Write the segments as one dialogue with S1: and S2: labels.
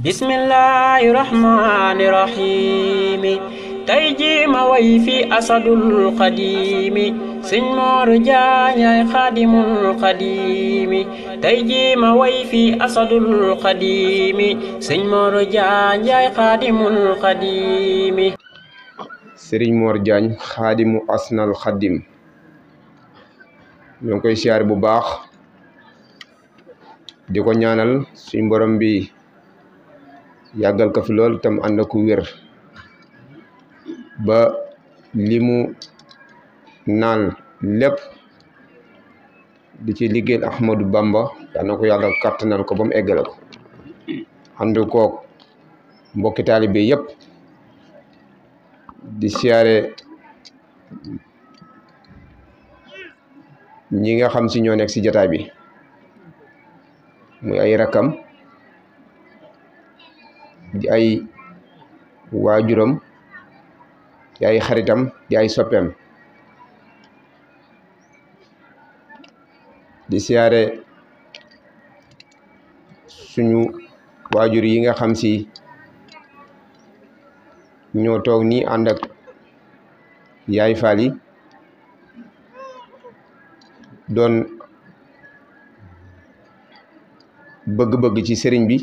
S1: bismillahi rahmani rahimi tey jii ma way fi asadul xadimi sëñ Mor Jaañ ay xaadimul xadimi tey jii ma way fi asadul xadimi sëñ Mor Jaañ ay xaadimul xadimi.
S2: Sëriñ Mor Jaañ xaadimu asnal xadim ñoo ngi koy siyaar bu baax di ko ñaanal suñ borom bi yàggal ko fi lool tam ànd ak wér ba li mu naan lépp di ci liggéeyal Ahmadou Bamba yal na ko yàlla kattanal ko ba mu eggale ko ànd koog mbokki taalibe yépp di siyaare ñi nga xam si ñoo nekk si jataay bi muy ay rakkam di ay waajuram di ay xaritam di ay soppeem di siyaare suñu waajur yi nga xam si ñoo toog nii ànd ak yaay faal yi doon bëgg-bëgg ci sëriñ bi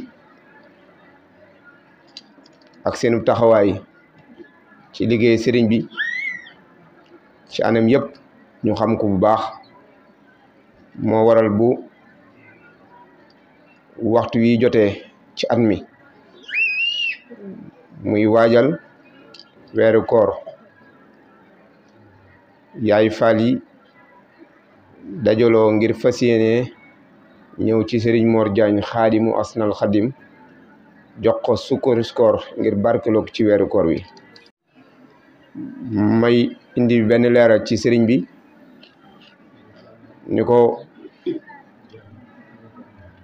S2: ak seenu taxawaay ci liggéey sëriñ bi ci anam yëpp ñu xam ko bu baax moo waral bu waxtu wi jotee ci at mi muy waajal weeru koor yaay faal yi dajaloo ngir fas yéene ñëw ci sëriñ Mor Jaañ xaadimu asnal xadim jox ko sukkaru koor ngir barkeloog ci weeru koor wi may indi benn leeral ci sëriñ bi ni ko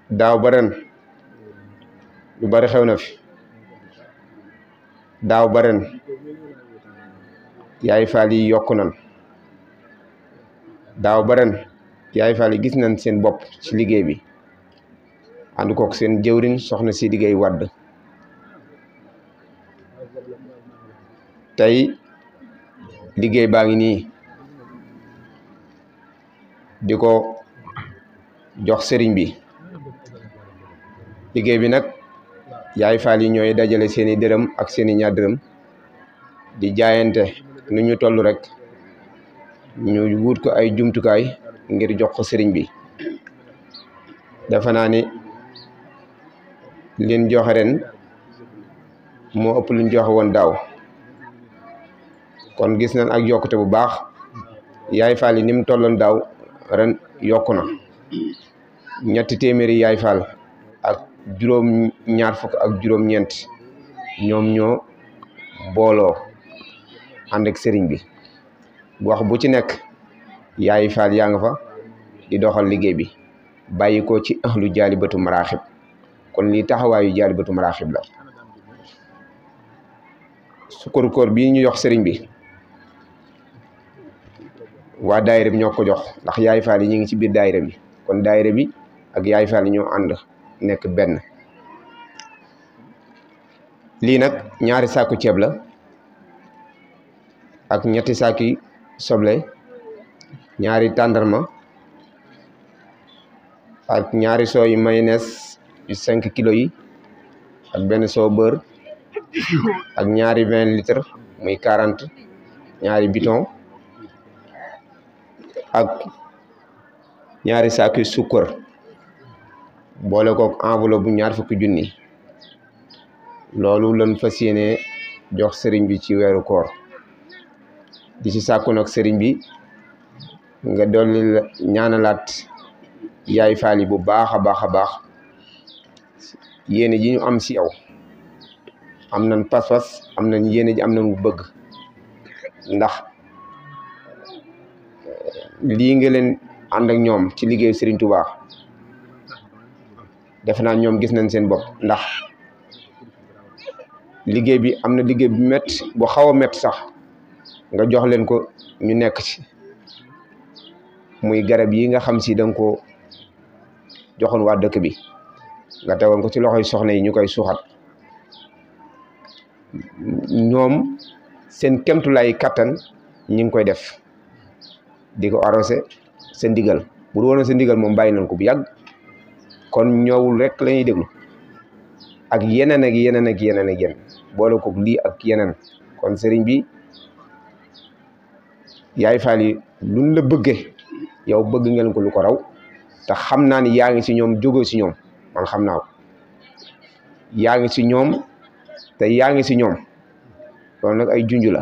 S2: daaw ba ren lu bari xew na fi daaw ba ren yaay faal yi yokku nan daaw ba ren yaay faal yi gis nañ seen bopp ci liggéey bi ànd kook seen jëwriñ soxna si liggéey wadd tey liggéey baa ngi nii di ko jox sëriñ bi liggéey bi nag yaay faal yi ñooy dajale seeni dërëm ak seeni ñaar dërëm di jaayante nu ñu toll rek ñu wut ko ay jumtukaay ngir jox ko sëriñ bi dafa naa ni leen joxe ren moo ëpp luñ joxe woon daaw kon gis nañ ak yokkute bu baax yaay faal yi ni mu tolloon daaw ren yokku na ñetti téeméeri yaay faal ak juróom ñaar fukk ak juróom-ñeent ñoom ñoo booloo ànd ak sëriñ bi wax bu ci nekk yaay faal yaa nga fa di doxal liggéey bi bàyyi ko ci ahlu jaalibatu maraaxib kon lii taxawaayu jaalibatu maraaxib la sukkaru koor bii ñu jox sëriñ bi waa daayira bi ñoo ko jox ndax yaay faal yi ñu ngi ci biir daayira bi kon daayira bi ak yaay faal yi ñoo ànd nekk benn lii nag ñaari saaku ceeb la ak ñetti saaki soble ñaari tàndarma ak ñaari sooy mayonnaise yu 5 kilos yi ak benn soo beurre ak ñaari 20 litres muy 40 ñaari bidon ak ñaari saaki sukkar boole kook enveloppe bu ñaar fukki junni loolu lañ fas yéene jox sëriñ bi ci weeru koor di ci sàkku nag sëriñ bi nga dolli ñaanalaat yaay faal yi bu baax a baax a baax yéene ji ñu am si yow am nañ pas-pas am nañ yéene ji am nañ bu bëgg ndax lii nga leen ànd ak ñoom ci liggéeyu sëriñ Touba defe naa ñoom gis nañ seen bopp ndax liggéey bi am na liggéey bu métti bu xaw a métti sax nga jox leen ko ñu nekk ci muy garab yi nga xam si danga ko joxoon waa dëkk bi nga tegoon ko ci loxoy soxna yi ñu koy suuxat ñoom seen kemtulaay kattan ñi ngi koy def di ko arrosé sa ndigal bu woon sa ndigal moom bàyyi nañ ko bu yàgg kon ñoowul rek la ñuy déglu ak yeneen ak yeneen ak yeneen ak yeneen boole ko lii ak yeneen kon sëriñ bi Yaay Fall yi luñ la bëggee yow bëgg ngeen ko lu ko raw te xam naa ni yaa ngi si ñoom jógoo si ñoom man xam naa ko yaa ngi si ñoom te yaa ngi si ñoom loolu nag ay junj la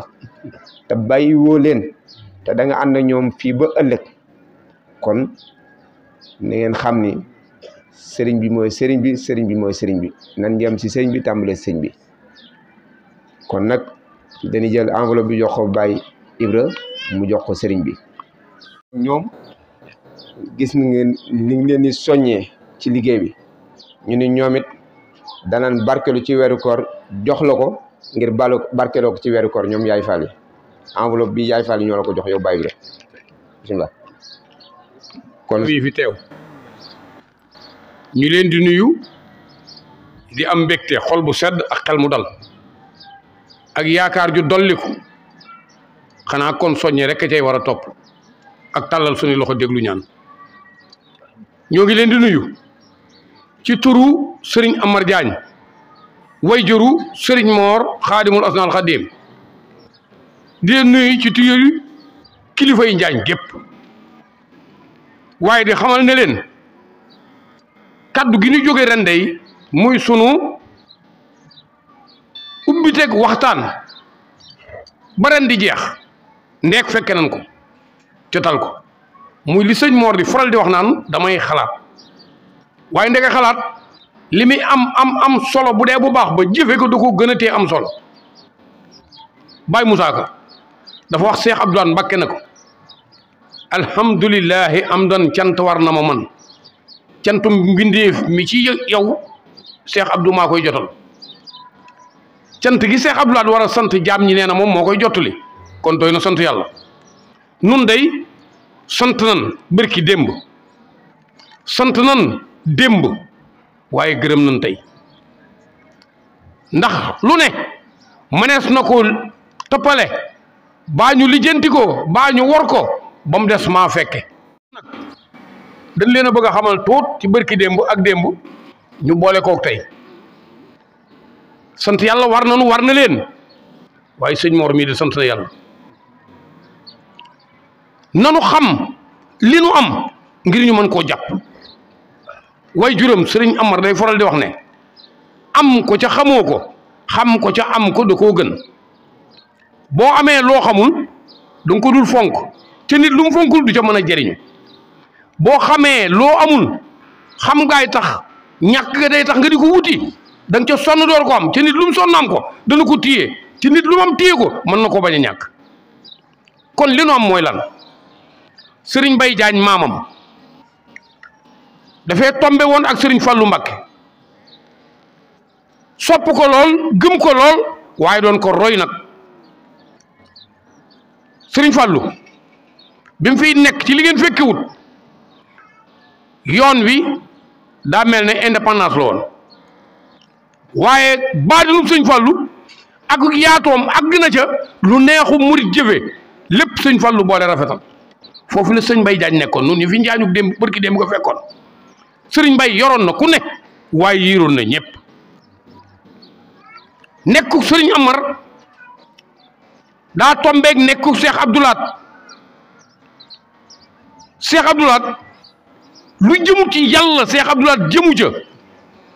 S2: te bàyyi woo leen te da nga ànd ak ñoom fii ba ëllëg kon na ngeen xam ni sëriñ bi mooy sëriñ bi sëriñ bi mooy sëriñ bi nan jëm si sëriñ bi tàmbalee sëriñ bi kon nag dañuy jël enveloppe bi jox ko Baye Ibra mu jox ko sëriñ bi. ñoom gis ngeen ni ngi leen di soññee ci liggéey bi ñu ni ñoom it danañ barkelu ci weeru koor jox la ko ngir barkeloo ko ci weeru koor ñoom Yaay Fall yi enveloppe bi Yaay Fall yi ñoo la ko jox yow Baye Ibra bismillah. kon
S3: fii fi teew ñu leen di nuyu di am mbégte xol bu sedd ak xel mu dal ak yaakaar ju dolliku xanaa kon soññe rek a cay war a topp ak tàllal suñu loxo déglu ñaan ñoo ngi leen di nuyu ci turu Serigne Amar Diagne way juru Serigne Mor Xaadimul Asnaal Xaadim di leen nuyu ci turu kilifa yi Njaañ gépp waaye di xamal ne leen kaddu gi ñu jóge ren dey muy sunu ubbiteeg waxtaan ba ren di jeex ndeek fekke nañ ko jotal ko muy li sëñ Mor di faral di wax naan damay xalaat waaye ndeke xalaat li muy am solo bu dee bu baax ba jëfe ko da ko gën a tee am solo Baye Moussa Ka dafa wax Cheikh Abdoulaye Mbacké na ko alhamdulillahi am dan cant war na ma man cantum mbindeef mi ci yow Cheikh Abdou maa koy jotal cant gi Cheikh Abdoulaye war a sant jaam ñi nee na moom moo koy jottali kon doy na sant yàlla nun day sant nan bërki démb sant nan démb waaye gërëm nan tey ndax lu ne mënees na ko toppale baa ñu lijjanti ko baa ñu wor ko ba mu des maa fekke nag dañ leen a bëgg a xamal tuut ci bërki démb ak démb ñu boole kook tey sant yàlla war na leen waaye sëñ Mor mii de sant na yàlla nanu xam li nu am ngir ñu mën koo jàpp waaye juróom sëriñ Amar day faral di wax ne am ko ca xamoo ko xam ko ca am ko da koo gën boo amee loo xamul danga ko dul fonk te nit lu mu fonkul du ca mën a jëriñu boo xamee loo amul xam ngaay tax ñàkk nga day tax nga di ko wuti da nga ca sonn door ko am te nit lu mu sonn am ko dana ko téye te nit lu mu am téye ko mën na ko bañ a ñàkk kon li nu am mooy lan Serigne Mbaye Diagne maamam dafay tombe woon ak Serigne Fallou Mbacké sopp ko lool gëm ko lool waaye doon ko roy nag Serigne Fallou bi mu fiy nekk ci li ngeen fekkewut yoon wi daa mel ne indépendance la woon waaye baadinub sëñ Fallou ak yaatoom ak gën a ca lu neexu murit jëfe lépp sëñ Fallou boole rafetal foofu la sëñ Mbaye Diagne nekkoon noonu ñu fi njaañu démb bërki démb ko fekkoon sëriñ Mbaye yoroon na ku ne waaye yiiroon na ñëpp nekku sëriñ Amar daa tombeeg nekku Cheikh Abdoulaat lu jëmu ci yàlla Cheikh Abdoulaat jëmu ca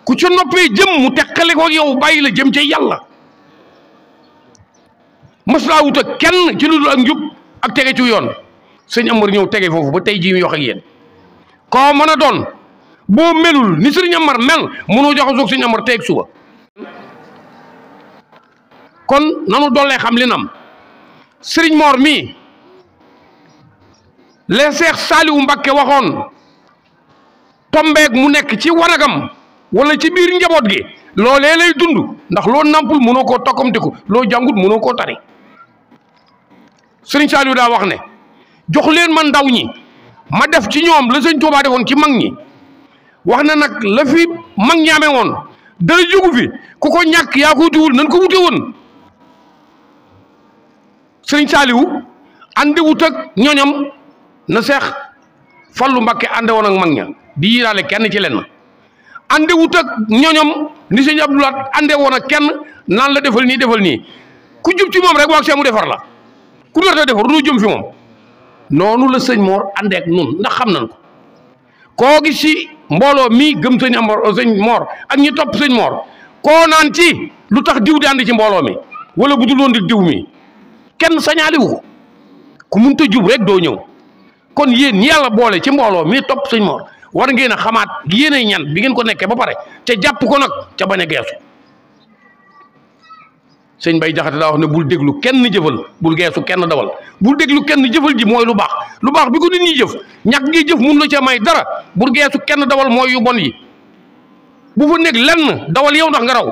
S3: ku ca noppee jëm mu teqale ko yow bàyyi la jëm ca yàlla mas laa wut ak kenn ci lu dul ak njub ak tege ci yoon sëñ Amar ñëw tege foofu ba tey jii muy wax ak yéen koo mën a doon boo melul ni sëriñ Amar mel mënoo jox soog sëñ Amar teeg suba kon nanu dollee xam li nam sëriñ Mor mii les Seex Saaliwu Mbakke waxoon tombeeg mu nekk ci waragam wala ci biir njaboot gi loolee lay dund ndax loo nampul mënoo koo tokkamtiku loo jàngut mënoo koo tari sëriñ Saaliwu daa wax ne jox leen ma ndaw ñi ma def ci ñoom la sëñ Tuubaa defoon ci mag ñi wax na nag la fi mag ñi amee woon dara jógu fi ku ko ñàkk yaa ko wutiwul nan ko wute woon sëriñ Saaliwu andi wut ak ñoñam na Seex Fallu Mbakke ande woon ak mag ña di yiiraale kenn ci lenn andi wut ak ñoñam ni sëñ Abdou Lahad ande woon ak kenn naan la defal nii ku jub ci moom rek waag see mu defar la ku dorta defar du jëm fi moom noonu la sëñ Mor ande ak nun ndax xam nañ ko koo gis ci mbooloo mii gëm sëñ Mor ak ñi topp sëñ Mor koo naan ci lu tax diw di ànd ci mbooloo mi wala bu dul woon di diw mi kenn sañaaliwu ko ku munta jub rek doo ñëw kon yéen ñi yàlla boole ci mbooloo mii topp sëñ Mor war ngeen a xamaat yéen ay ñan bi ngeen ko nekkee ba pare ca jàpp ko nag ca bañ a geesu sëñ Bay Jaxate daa wax ne bul déglu kenn jëfal bul geesu kenn dawal bul déglu kenn jëfal ji mooy lu baax bi ko nit ñi jëf ñàkk gi jëf mun la ca may dara bul geesu kenn dawal mooy yu bon yi bu fa nekk lenn dawal yow ndax nga raw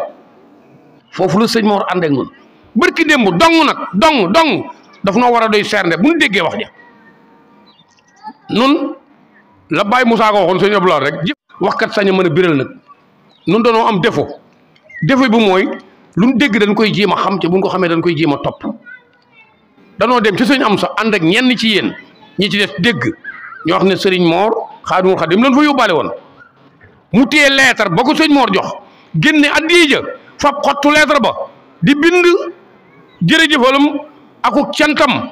S3: foofu la sëñ Mor ànd ak ñun barki démb dong daf noo war a doy seernde bu ñu déggee wax ja nun la Baye Moussa ko waxoon sëñ Abdou Lahad rek jëf waxkat sañ a mën a biral nag nun dañoo am défaut bi mooy lu ñu dégg dañ koy jéem a xam te buñ ko xamee dañ koy jéem a topp danoo dem ci sëñ am sa ànd ak ñenn ci yéen ñi ci def dégg ñu wax ne sëriñ Mor Xaadimul Xaadim lañ fa yóbbaale woon mu téye lettre ba ko sëñ Mor jox génne addiya ja fab xottu lettre ba di bind jërëjëfalam akuk cantam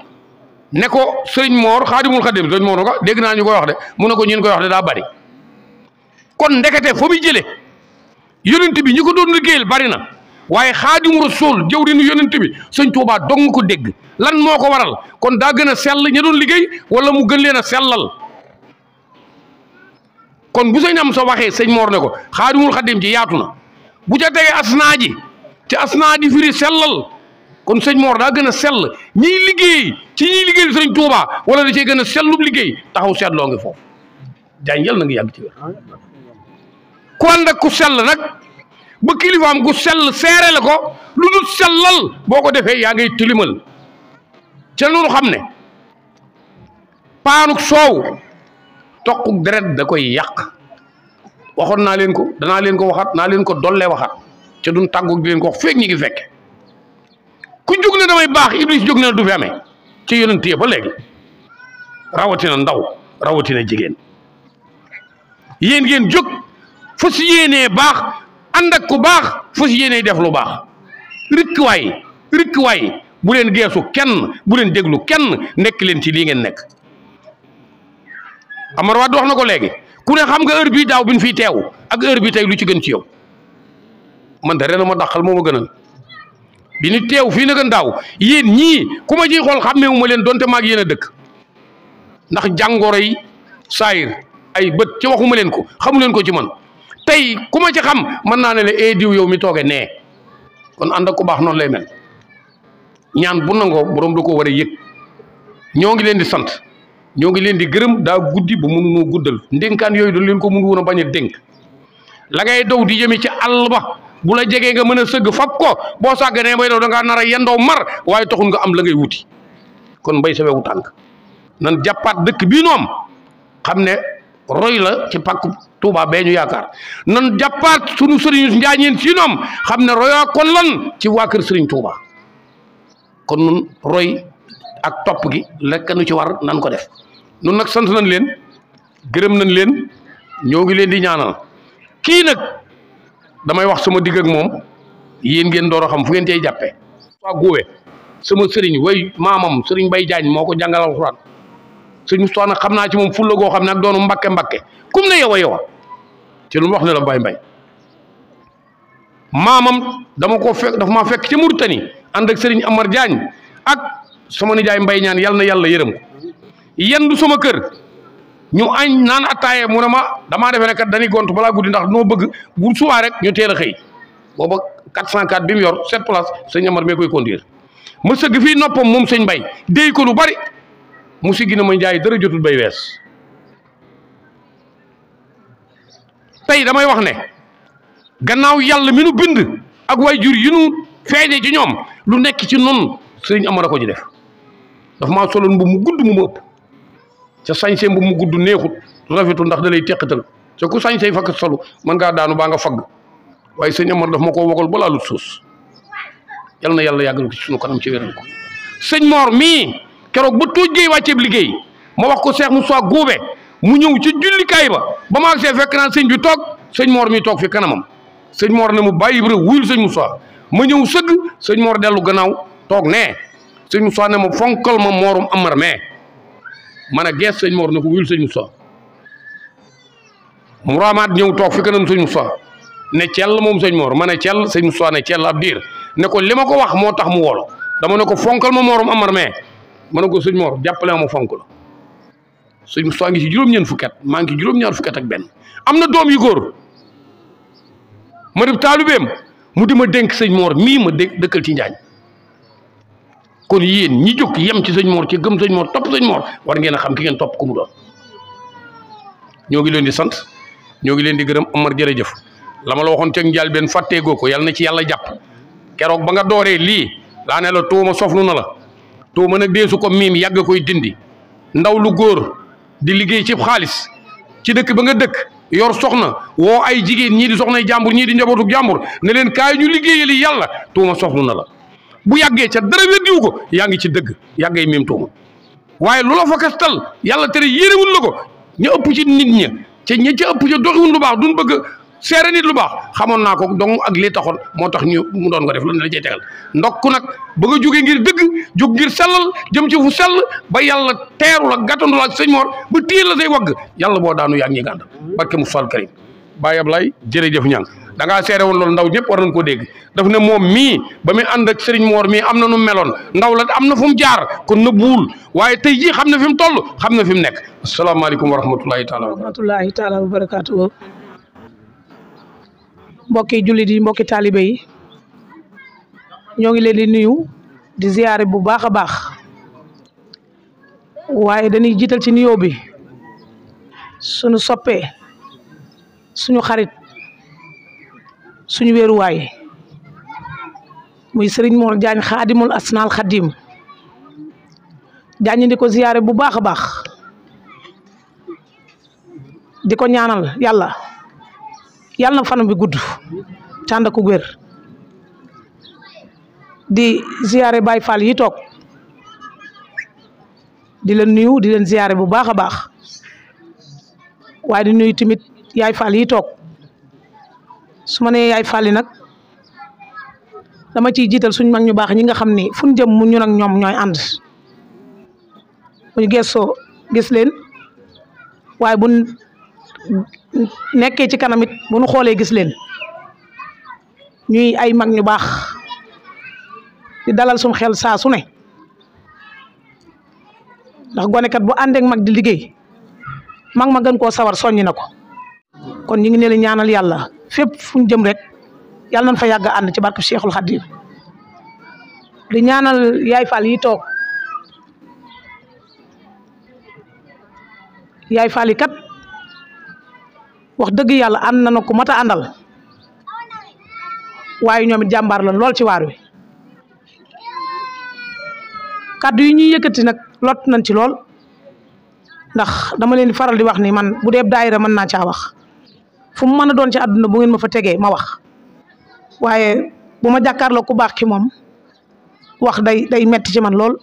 S3: ne ko sëriñ Mor Xaadimul Xaadim sëñ Mor na ko dégg naa ñu koy wax de mu ne ko ñeen koy wax de daa bari kon ndekete fa muy jële yonent bi ñi ko doon liggéeyal bari na waaye Xaadimu Rasuul jëwriñu yonent bi sëñ Tuubaa dong ko dégg lan moo ko waral kon daa gën a sell ña doon liggéey wala mu gën leen a sellal kon bu sëñ am sa waxee sëñ Mor ne ko Xaadimul Xaadim ci yaatu na bu ca tegee asnaa ji te asnaa di firi sellal kon sëñ Mor daa gën a sell ñiy liggéey ci ñiy liggéeyal sëñ Tuubaa wala da cee gën a sellub liggéey taxaw seetloo ngi foofu jànjal na nga yàgg ci wér ku ànd ak ku sell nag ba kilifaam gu sell seere la ko lu dul sellal boo ko defee yaa ngay tilimal ca loolu xam ne paanuk soow toquk deret da koy yàq waxoon naa leen ko danaa leen ko waxaat naa leen ko dollee waxaat ca duñ tàggu di leen ko wax feeg ñi ngi fekke ku jóg ne damay baax Iblis jóg ne du fi amee ci yonent ba léegi rawatina ndaw rawatina jigéen yéen ngeen jóg fas yéenee baax ànd ak ku baax fas yéenee def lu baax rikk waay bu leen geesu kenn bu leen déglu kenn nekk leen ci lii ngeen nekk Amar Wade wax na ko léegi ku ne xam nga heure bii daaw bi ñu fiy teew ak heure bi tey lu ci gën ci yow man de ren ma dàqal moo ma gënal bi ñu teew fii na gën daaw yéen ñii ku ma ciy xool xàmmeewu ma leen donte maag yéen a dëkk ndax jàngoro yi saayir ay bët ci waxuma leen ko xamu leen ko ci man tey ku ma ci xam mën naa ne la diw yow mi tooge nee kon ànd ak ku baax noonu lay mel ñaan bu nangoo borom da ko war a yëg ñoo ngi leen di sant ñoo ngi leen di gërëm daa guddi ba mënunoo guddal ndénkaan yooyu dañ leen ko mënu woon a bañ a dénk la ngay daw di jëme ci àll ba bu la jegee nga mën a sëgg fab ko boo sàgganee bay daw da ngaa nar a yendoo mar waaye taxul nga am la ngay wuti kon mbay sa wewu tànk nan jàppaat dëkk bii nu am xam ne roy la ci pàkk Touba bee ñu yaakaar nan jàppaat sunu sëriñ njaañeen si noom xam ne royaa kon lan ci waa kër sëriñ Touba kon nun roy ak topp gi lekk nu ci war nan ko def nun nag sant nañ leen gërëm nañ leen ñoo ngi leen di ñaanal kii nag damay wax sama digg ak moom yéen ngeen door a xam fu ngeen cay jàppee waa góowe sama sëriñ way maamam sëriñ Bay Jaañ moo ko jàngal alxuraan sëñ Moustapha nag xam naa ci moom fulla goo xam ne ak doonu mbakke kum ne yow a ci lu mu wax ne la mbay maamam dama ko fekk dafa maa fekk ci Mauritanie ànd ak sëriñ Amar Jaañ ak sama nijaay Mbay ñaan yàlla na yàlla yërëm ko yendu sama kër ñu añ naan attaaye mu ne ma damaa defee ne kat dañuy gont balaa guddi ndax noo bëgg bu subaa rek ñu teel a xëy booba 404 bi mu yor 7 place sëñ Amar mee koy conduire ma sëgg fii noppam moom sëñ Mbay déy ko lu bari mu si gina ma njaay dara jotul bay wees tey damay wax ne gannaaw yàlla mi nu bind ak way jur yi nu feeñe ci ñoom lu nekk ci nun sëriñ Amar a ko ci def daf maa soloon bu mu gudd mu ma ëpp ca sañsee bu mu gudd neexut rafetul ndax da lay teqatal ca ku sañsee fakk solu mën ngaa daanu baa nga fagg waaye sëriñ Amar daf ma koo wogal balaa lut suus yal na yàlla yàggal ko ci sunu kanam ci wéral ko sëñ Mor mii keroog ba tuuj géey wàcceeb liggéey ma wax ko Cheikh Moussa Goube mu ñëw ci jullikaay ba ma agsee fekk naa sëñ bi toog sëñ Mor mii toog fi kanamam sëñ Mor ne mu bàyyi bi rek wuyul sëñ Moussa ma ñëw sëgg sëñ Mor dellu gannaaw toog nee sëñ Moussa ne ma fonkal ma Morum Amar mais man a gees sëñ Mor ne ko wuyul sëñ Moussa mu raamaat ñëw toog fi kanam sëñ Moussa ne cell moom sëñ Mor ma ne cell sëñ Moussa ne cell ab diir ne ko li ma ko wax moo tax mu wolo dama ne ko fonkal ma Morum Amar mais ma ne ko sëñ Mor jàppale ma fonk la sëñ Moussa ngi ci juróom-ñeent fukki at maa ngi ci juróom-ñaar fukki at ak benn am na doom yu góor ma def taalubeem mu di ma dénk sëñ Mor mii ma dëkkal ci Njaañ kon yéen ñi jóg yem ci sëñ Mor ci gëm sëñ Mor topp sëñ Mor war ngeen a xam ki ngeen topp ku mu doon ñoo ngi leen di sant ñoo ngi leen di gërëm Amar jërëjëf la ma la waxoon ca njaal benn fàtteegoo ko yàlla na ci yàlla jàpp keroog ba nga dooree lii laa ne la tuuma soflu na la tuuma nag deesu ko miim yàgg koy dindi ndaw lu góor di liggéey ci xaalis ci dëkk ba nga dëkk yor soxna woo ay jigéen ñii di soxnay jàmbur ñii di njabootu jàmbur ne leen kaay ñu liggéeyali yàlla tuuma soflu na la bu yàggee ca dara weddiwu ko yaa ngi ci dëgg yàggay miim tuuma waaye lu la fa kastal yàlla tere yéenewul la ko ñu ëpp ci nit ña ca ña ca ëpp ca doxiwul lu baax duñ bëgg seere nit lu baax xamoon naa ko donc ak li taxoon moo tax ñu mu doon ko def loolu la cay tegal ndokk nag ba nga jógee ngir dëgg jóg ngir sellal jëm ci fu sell ba yàlla teeru la gàttandu la ak sëñ Mor ba téye la say wagg yàlla boo daanu yaa ngi gàndal barke mu fal karim Baye Ablaye jërëjëf ñang da ngaa seere woon loolu ndaw ñëpp war nañ koo dégg daf ne moom mii ba muy ànd ak sëriñ Mor mii am na nu meloon ndaw la am na fu mu jaar kon na buul waaye tey jii xam na fi mu toll xam na fi mu nekk asalaamaaleykum wa rahmatulahi taala wa barakaatu.
S4: mbokki jullit yi mbokki taalibe yi ñoo ngi leen di nuyu di ziyaare bu baax a baax waaye dañuy jiital ci nuyoo bi suñu soppee suñu xarit suñu wéeruwaay muy Serigne Mor Diagne xaadimul asnaal xadim Diagne di ko ziyaare bu baax a baax di ko ñaanal yàlla na fanam bi gudd tànd ko wér di ziyaare Baye Fall yi toog di leen nuyu di leen ziyaare bu baax a baax waaye di nuyu tamit yaay Fall yi toog su ma nee yaay Fall yi nag dama ciy jiital suñ mag ñu baax ñi nga xam ni fu ñu jëm mu ñun ak ñoom ñooy ànd bu ñu gëstoo gis leen waaye bu nekkee ci kanam it bu ñu xoolee gis leen ñuy ay mag ñu baax di dalal suñu xel saa su ne ndax gonekat bu àndeek mag di liggéey mag ma gën koo sawar soññi na ko kon ñu ngi leen ñaanal yàlla fépp fu ñu jëm rek yàlla nañ fa yàgg ànd ci barke Cheikhul Khadim di ñaanal yaay Fall yi toog yaay Fall yi kat wax dëgg yàlla ànd na ko mat a àndal waaye ñoom it jàmbaar lan lool ci waar wi kaddu yi ñuy yëkkati nag lot nañ ci lool ndax dama leen di faral di wax ni man bu dee daayira mën naa caa wax fu mu mën a doon ci àdduna bu ngeen ma fa tegee ma wax waaye bu ma jàkkaarloo ku baax ki moom wax day metti ci man lool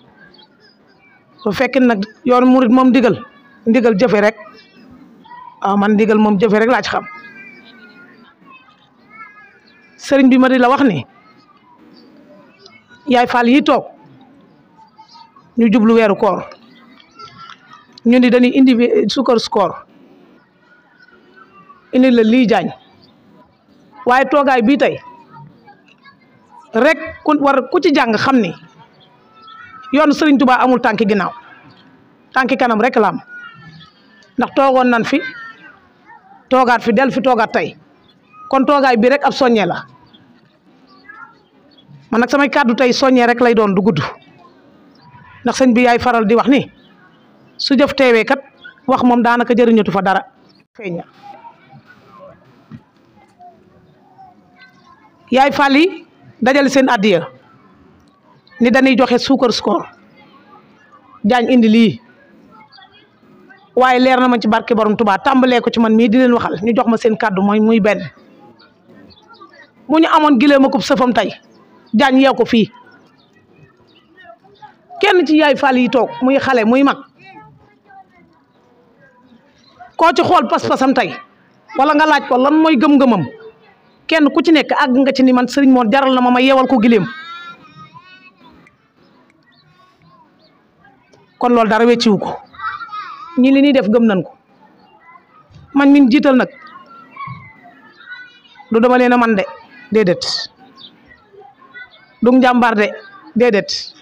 S4: bu fekkee nag yoonu murit moom ndigal jëfe rek waaw man ndigal moom jëfe rek laa ci xam sëriñ bi ma di la wax ni yaay Fall yi toog ñu jublu weeru koor ñu ni dañuy indi sukar koor indi la lii Diagne waaye toogaay bii tey rek ku ci jàng xam ni yoonu Serigne Touba amul tànki ginnaaw tànki kanam rek la am ndax toogoon nan fi toogaat fi del fi toogaat tey kon toogaay bi rek ab soññee la man nag samay kàddu tey soññee rek lay doon du gudd ndax sëñ bi yaay faral di wax ni su jëf teewee kat wax moom daanaka jëriñatu fa dara feeña yaay Fall yi dajale seen addiya ni dañuy joxe suukar koor Diagne indi lii waaye leer na ma ci barke borom Tuubaa tàmbalee ko ci man mii di leen waxal ñu jox ma seen kàddu mooy muy benn bu ñu amoon gileem akub sëfam tey Diagne yeew ko fii kenn ci yaay Fall yi toog muy xale muy mag koo ci xool pas-pasam tey wala nga laaj ko lan mooy gëm-gëmam kenn ku ci nekk àgg nga ci ni man Serigne Mor jaral na ma yeewal ko gileem kon loolu dara wecciwu ko ñi li ñuy def gëm nañ ko man min jiital nag du dama leen a man de déedéet du njàmbaar de déedéet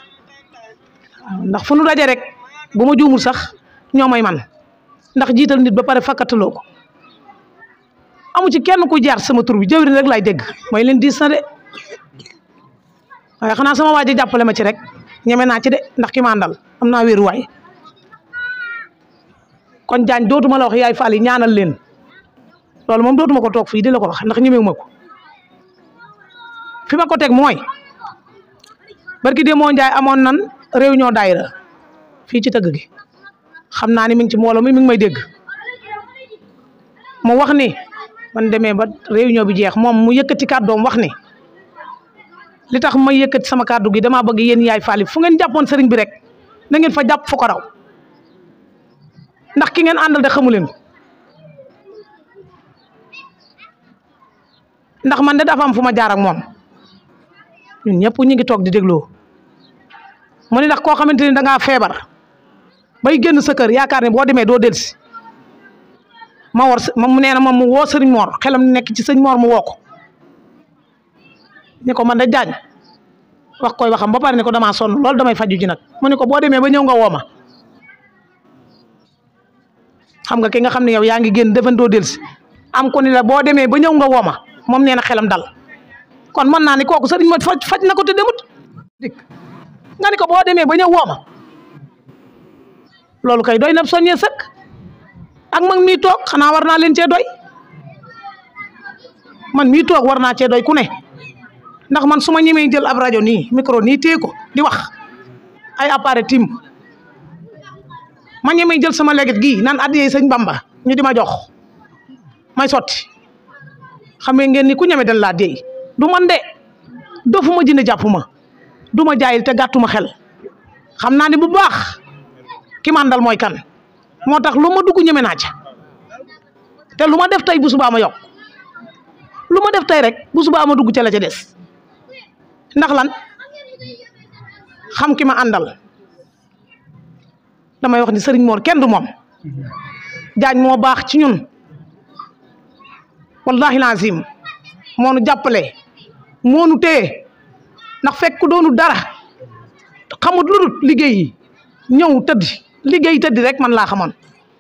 S4: ndax fu nu daje rek bu ma juumul sax ñoo may man ndax jiital nit ba pare fakkataloo ko amu ci kenn ku jaar sama tur bi jëwriñ rek laay dégg mooy leen diis na de waaye xanaa sama waa ji jàppale ma ci rek ñeme naa ci de ndax ki ma àndal am naa wéeruwaay kon Jaañ dootuma la wax yaay Fall yi ñaanal leen loolu moom dootuma ko toog fii di la ko wax ndax ñemewuma ko fi ma ko teg mooy barki de moo Njaay amoon nan réunion daayira fii ci tëgg gi xam naa ni mi ngi ci mbooloo mi ngi may dégg mu wax ni man demee ba réunion bi jeex moom mu yëkkati kàddoom wax ni li tax may yëkkati sama kàddu gi damaa bëgg yéen yaay Fall yi fu ngeen jàppoon sëriñ bi rek na ngeen fa jàpp fu ko raw ndax ki ngeen àndal de xamu leen ndax man de dafa am fu ma jaar ak moom ñun ñëpp ñu ngi toog di dégloo mu ne ndax koo xamante ni da ngaa feebar bay génn sa kër yaakaar ne boo demee doo delsi ma war mu nee na moom mu woo sëriñ Mor xelam nekk ci sëñ Mor mu woo ko ne ko man de Jaañ wax koy waxam ba pare ne ko damaa sonn loolu damay faju ji nag mu ne ko boo demee ba ñëw nga woo ma xam nga ki nga xam ne yow yaa ngi génn defen doo delsi am ko ni la boo demee ba ñëw nga woo ma moom nee na xelam dal kon mën naa ni kooku sëriñ ma faj na ko te demut dikk nga ni ko boo demee ba ñëw woo ma loolu kay doy na soññee sëkk ak man mii toog xanaa war naa leen cee doy man mii toog war naa cee doy ku ne ndax man su ma ñemee jël ab rajo nii micro nii téye ko di wax ay appareil tim ma ñemee jël sama leget gii naan addiyee sëñ Bamba ñu di ma jox may sotti xam ngeen ni ku ñeme dañ laa déy du man de dofuma jënd jàpp ma du ma jaayil te gàttuma xel xam naa ni bu baax ki ma àndal mooy kan moo tax lu ma dugg ñeme naa ca te lu ma def tey bu subaa ma yokk lu ma def tey rek bu subaa ma dugg ca la ca des ndax lan xam ki ma àndal damay wax ni Serigne Mor kenn du moom Jaañ moo baax ci ñun wallahi lazim moo nu jàppale moo nu téye ndax fekk doonu dara xamut lu dul liggéey yi ñëw tëdd liggéey tëdd rek man laa xamoon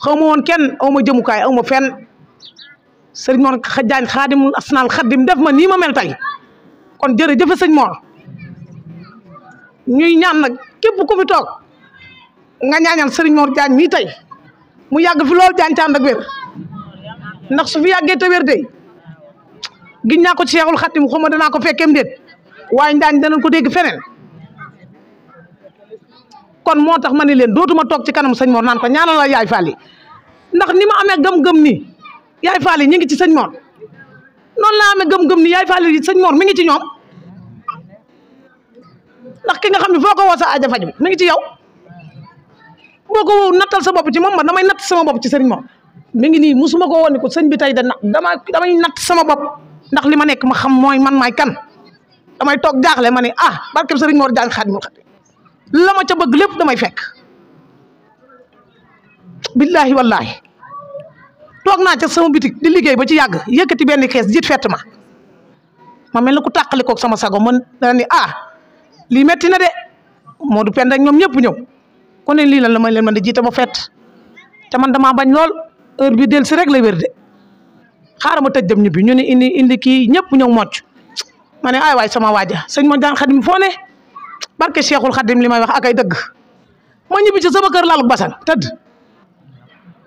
S4: xaw ma woon kenn aw ma jëmukaay aw ma fenn sëriñ Mor Jaañ xaadimul asnaal xaddim def ma nii ma mel tey kon jërëjëf sëñ Mor ñuy ñaan nag képp ku fi toog nga ñaanal sëriñ Mor Jaañ mii tey mu yàgg fi lool Jaañ tànd ak wér ndax su fi yàggee te wér de giñ naa ko ci Seexul Xaddim xuma danaa ko fekkeem déet waaye Jaañ danañ ko dégg feneen kon moo tax ma ne leen dootuma toog ci kanam sëñ Mor naan ko ñaanal la yaay Fall yi ndax ni ma amee gëm-gëm ni yaay Fall yi ñu ngi ci sëñ Mor noonu laa amee gëm-gëm ni yaay Fall yi sëñ Mor mi ngi ci ñoom ndax ki nga xam ne foo ko woo sa aaja faj bi mi ngi ci yow boo ko woo nattal sa bopp ci moom man damay natt sama bopp ci sëriñ Mor mi ngi nii musuma ko woon ni ko sëñ bi tey da damay natt sama bopp ndax li ma nekk ma xam mooy man maay kan damay toog jaaxle ma ne ah barkeb sëriñ Mor Jaañ Xaadimul Xaadim la ma ca bëgg lépp damay fekk billahi wallahi toog naa ca sama bitik di liggéey ba ci yàgg yëkkati benn kees jiit fett ma mel ni ku tàqali koog sama sago man dana ni lii metti na de Modou Penda ak ñoom ñëpp ñëw kon ne lii lan la may leen man di jiite ma fett te man damaa bañ lool heure bi del si rek la wér de xaaral ma tëj dem ñibbi ñu ne indi kii ñëpp ñëw mocc ma ne ay waay sama waaja sëñ Mor Jaañ Xaadim foo ne barke Cheikhul Xaadim li may wax ak ay dëgg ma ñibbi ci sama kër laalu basang tëdd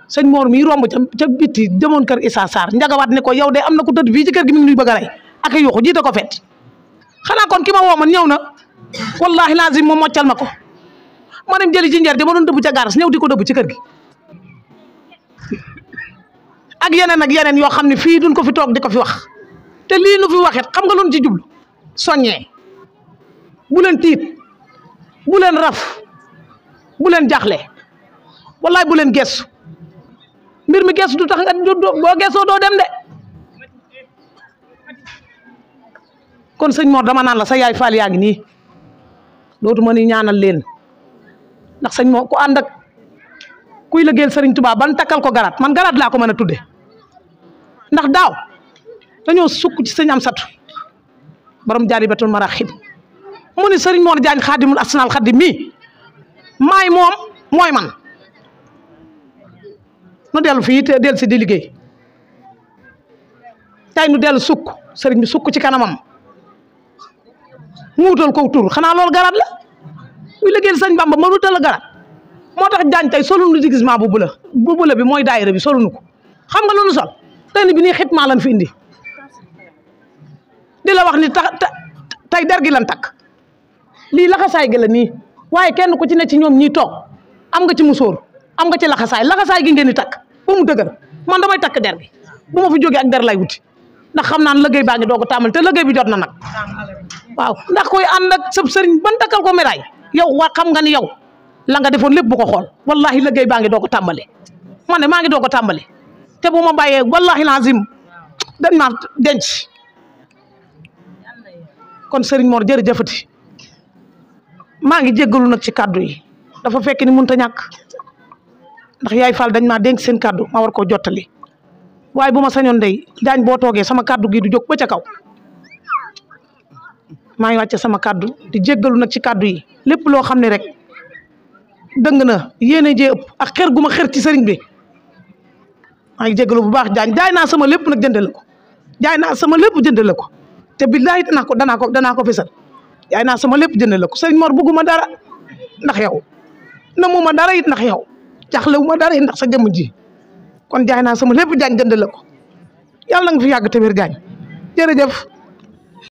S4: sëñ Mor mii romb ca bitti demoon kër Issa Sarr njagawaat ne ko yow de am na ku tëdd fii ci kër gi mi ngi nuy bëgg a rey ak ay yuuxu jiite ko fet xanaa kon ki ma woo man ñëw na wallahi lazim moom moccal ma ko ma dem jëli ci njeer dama doon dëbb ca garas ñëw di ko dëbb ci kër gi ak yeneen yoo xam ne fii duñ ko fi toog di ko fi wax te lii nu fi waxet xam nga loon ci jublu soññee bu leen tiit bu leen raf bu leen jaaxle wallaay bu leen gestu mbir mi gestu du tax nga boo gestoo doo dem de kon sëñ Mor dama naan la sa yaay Fall yaa ngi nii dootuma ni ñaanal leen ndax sëñ Mor ku ànd ak kuy liggéeyal Sëriñ Tuubaa ban takkal ko garaat man garaat laa ko mën a tudde ndax daaw dañoo sukk ci sëñ Amsatu borom Jaalibatul Maraaxib mu ni Sëriñ Mor Jaañ xaadimul asnaal xaadim mii maay moom mooy man nu dellu fii te dellu si di liggéey tey nu dellu sukk sëriñ bi sukk ci kanamam mu wutal ko tur xanaa loolu garaat la kuy liggéeyal sëñ Bamba ma wutal la garaat moo tax Jaañ tey solu nu déguisement bu bula bi mooy daayira bi solu nu ko xam nga lu nu sol tey bi nii xitmaa lan fi indi di la wax ni tey der gi lan takk lii laxasaay gi la nii waaye kenn ku ci ne ci ñoom ñii toog am nga ci musóor am nga ci laxasaay gi ngeen di takk ba mu dëgër man damay takk der gi bu ma fi jógee ak der lay wuti ndax xam naa ne liggéey baa ngi doog a tàmbali te liggéey bi jot na nag waaw ndax koy ànd ak sab sëriñ ban takkal ko médaille yow waa xam nga ni yow la nga defoon lépp bu ko xool wallahi liggéey baa ngi doog a tàmbali man ne maa ngi doog a tàmbali te bu ma bàyyee wallahi lazim dañ ma denc kon Sëriñ Mor jërëjëfati maa ngi jéggalu nag ci kàddu yi dafa fekk ni mënut a ñàkk ndax yaay Fall dañ maa dénk seen kàddu ma war koo jottali waaye bu ma sañoon day Jaañ boo toogee sama kàddu gi du jóg ba ca kaw maa ngi wàcce sama kàddu di jéggalu nag ci kàddu yi lépp loo xam ne rek dëng na yéene jee ëpp ak xër gu ma xër ci sëriñ bi maa ngi jéggalu bu baax Jaañ jaay naa sama lépp nag jëndale ko jaay naa sama lépp jëndale ko te billaahi danaa ko fesal jaay naa sama lépp jëndale ko Sëriñ Mor bëgguma dara ndax yow namuma dara it ndax yow jaxlewuma dara it ndax sa jëmm ji kon jaay naa sama lépp Jaañ jëndale ko yàlla nga fi yàgg te wér Jaañ jërëjëf